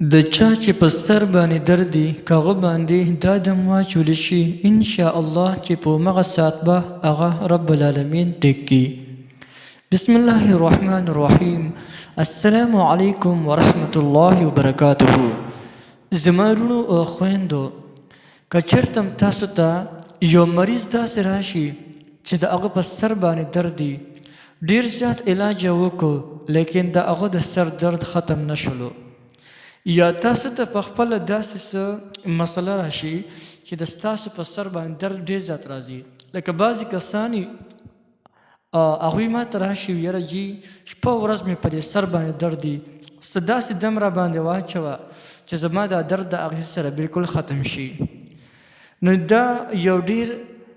د چا چې په سر باندې درد دي که هغه باندې دا دم واچول شي، ان شاء الله چې په همغه ساعت به هغه رب العالمین ټیک کړي. بسم الله الرحمن الرحیم. السلام علیکم ورحمت الله وبرکاته. زما وروڼو او خویندو، که چېرته هم تاسو ته یو مریض داسې راشي چې د هغه په سر باندې درد دي، ډېر زیات علاج یې وکړو لیکن د هغه د سر درد ختم نه شولو، یا تاسو ته په خپله داسې څه مسله راشي چې د ستاسو په سر باندې درد ډېر زیات راځي، لکه بعضې کسان هغوی ما ته راشي، یاره جي شپه ورځ مې په دې سر باندې درد دي، څه داسې دم را باندې واچوه چې زما دا درد د هغې سره بالکل ختم شي. نو دا یو ډېر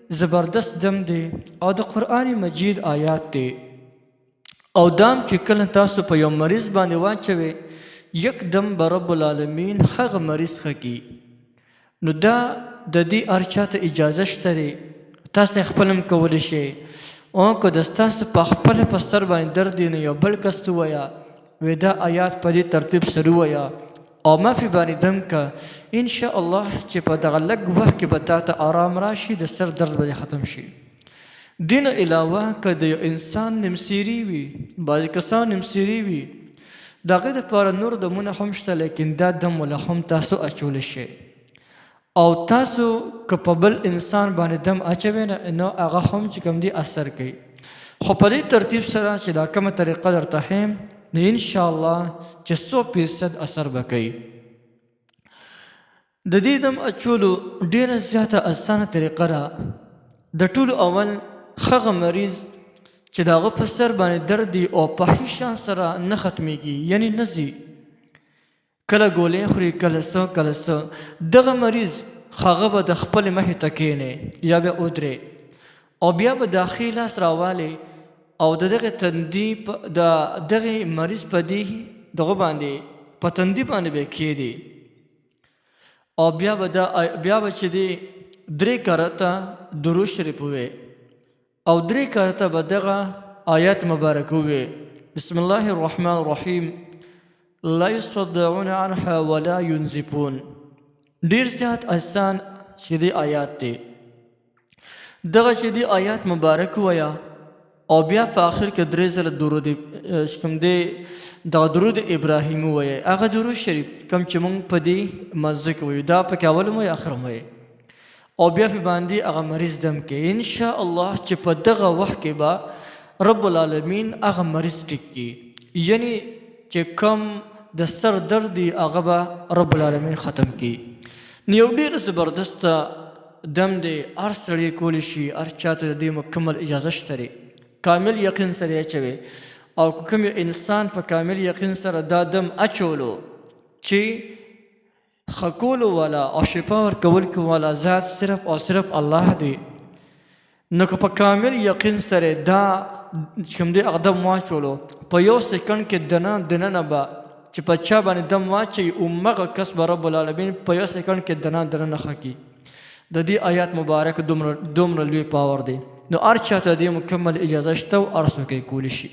زبردست دم دی او د قرآن مجید آیات دی، او دام چې کله تاسو په یو مریض باندې واچوي یکدم به رب العالمین هغه مریض ښه کړي. نو دا د دې هر چا ته اجازه شته دی، تاسو خپل هم کولی شئ، او که د ستاسو په خپله په سر باندې درد دی نو یو بل کس ته ووایه، وی دا آیات په دې ترتیب سره ووایه او ما پې باندې دم که، ان شاء الله چې په دغه لږ وخت کې به تا ته آرام راشي، د سر درد به دې ختم شي. دې نه علاوه که د یو انسان نیمسیری وي، بعضې کسان نیمسیری وي، د هغې دپاره نور دمونه هم شته، لیکن دا دم وله هم تاسو اچولی شئ. او تاسو که په بل انسان باندې دم اچوئ نه، نو هغه هم چې کوم دی اثر کوي، خو په دې ترتیب سره چې دا کومه طریقه درته ښیم نو انشاءالله چې 100% اثر به کوي. د دې دم اچولو ډېره زیاته اسانه طریقه ده. د ټولو اول هغه مریض چې د هغه په سر باندې درد دی او په هیڅ شان سره نه ختمیږي، یعنی نه ځي، کله ګولۍ خوري کله څه کله څه، دغه مریض هغه به د خپلې مخې ته کښېنی یا بیا ودرې او بیا به دا ښی لاس راوالي او د دغې تندي د دغې مریض په دې دغه باندې په تندي باندې به یې کښېږدي، او بیا به دا بیا به چې دی درې کرته درود شریف ووایي او درې کرته به دغه آیات مبارک ووایي، بسم الله الرحمن الرحیم لا یصدعون عنها ولا ینزفون. ډېر زیات اسان چې دی آیات دی، دغه چې دی آیات مبارک ووایه او بیا په آخر کې درې ځله درود چې کوم دی دغه درود ابراهیم ووایه، هغه درود شریف کوم چې مونږ په دې مزه کې وایو، دا پکې اول هم وایي آخر هم وایي، او بیا پې باندې هغه مریض دم کوي، ان شاء الله چې په دغه وخت کې به رب العالمین هغه مریض ټیک کړي، یعنی چې کوم د سر درد دی هغه به رب العالمین ختم کړي. نو یو ډېر زبردسته دم دی، هر سړی کولی شي، هر چا ته د دې مکمل اجازه شته دی، کامل یقین سره یې اچوي. او که کوم یو انسان په کامل یقین سره دا دم اچولو چې ښه کولو والا او شفا ورکولکو والا ذات صرف او صرف الله دی، نو که په کامل یقین سره دا چې کوم دی هغه دم واچولو، په یو سیکنډ کې دننه دننه به چې په چا باندې دم واچوي همغه کس به رب العالمین په یو سیکنډ کې دننه دننه ښه کړي. د دې آیات مبارک دومره دومره لوی پاور دی، نو هر چا ته دې مکمل اجازه شته او هر څوک یې کولی شي.